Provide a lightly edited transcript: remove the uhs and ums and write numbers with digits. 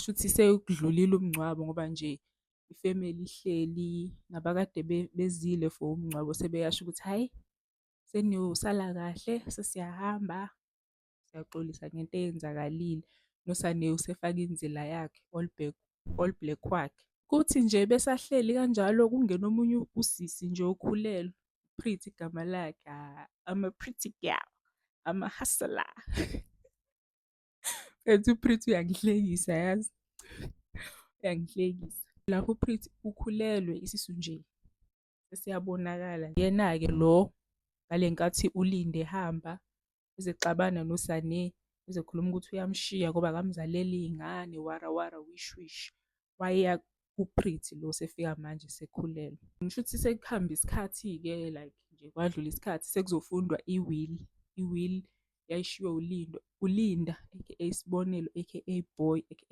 Shuthi sekudlulile umngcwabo ngoba nje ifemeli ihleli nabakade bezile for umngcwabo sebeyasho ukuthi hhayi, seniyosala kahle, sesiyahamba, siyaxolisa ngento eyenzakalile. NoSane usefake inzila yakhe, all back, all black wakhe. Kuthi nje besahleli kanjalo kungene omunye usisi nje okhulelwe, Pretty igama lakhe. Ah, I'm a pretty girl, I'm a hustler. Mfethu, uPretty uyangihlekisa yazi, uyangihlekisa. Lapho uPretty ukhulelwe, isisu nje sesiyabonakala. Yena-ke lo ngale nkathi uLinda ehamba ezexabana noSane, ezekhuluma ukuthi uyamshiya ngoba akamzaleli iy'ngane, wara wara, wish wish. Wayeya kuPretty lo osefika manje sekhulelwe. Ngisho ukuthi sekuhambe isikhathi-ke, like nje kwadlula isikhathi, sekuzofundwa i-will. I-will yayishiywe uLindo, uLinda aka Sibonelo aka Boy aka